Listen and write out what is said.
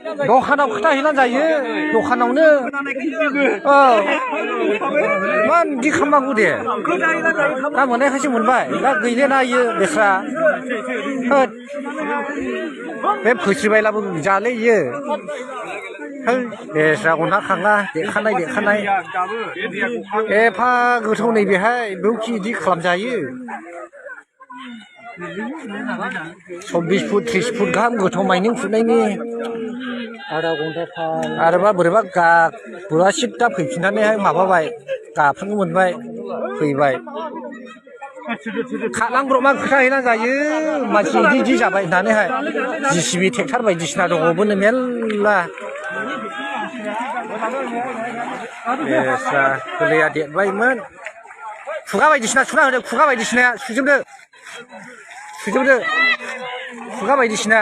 दखानाव खोथाहैनानै जायो दखानावनो मान बिदि खालामनांगौ दे दा मोननायखायसो मोनबाय दा गैलेना इयो बेस्रा होद बे फोस्रिबायलाबो जाले इयो बेस्रा अनला खांला देखानाय एफा गोथाव नै बेहाय बेवखि बिदि खालामजायो 24 फुट 30 फुट गाहाम गोथाव माइनिं फुटनायनि आरोबा बोरैबा बुरा सिद्दा फैफिननानैहाय माबाबाय गाफ्रांबो मोनबाय फैबाय खालांब्रबमा खोथाहैना जायो मानसि इदि जाबाय होननानैहाय जिसिबि ट्रेक्टर बायदिसिना दङबोनो मेल्ला एसा गोरलैया देरबायमोन खुगा बायदिसिना सुना होदो खुगा बायदिसिनाया सुजोबदो खुगा बायदिसिना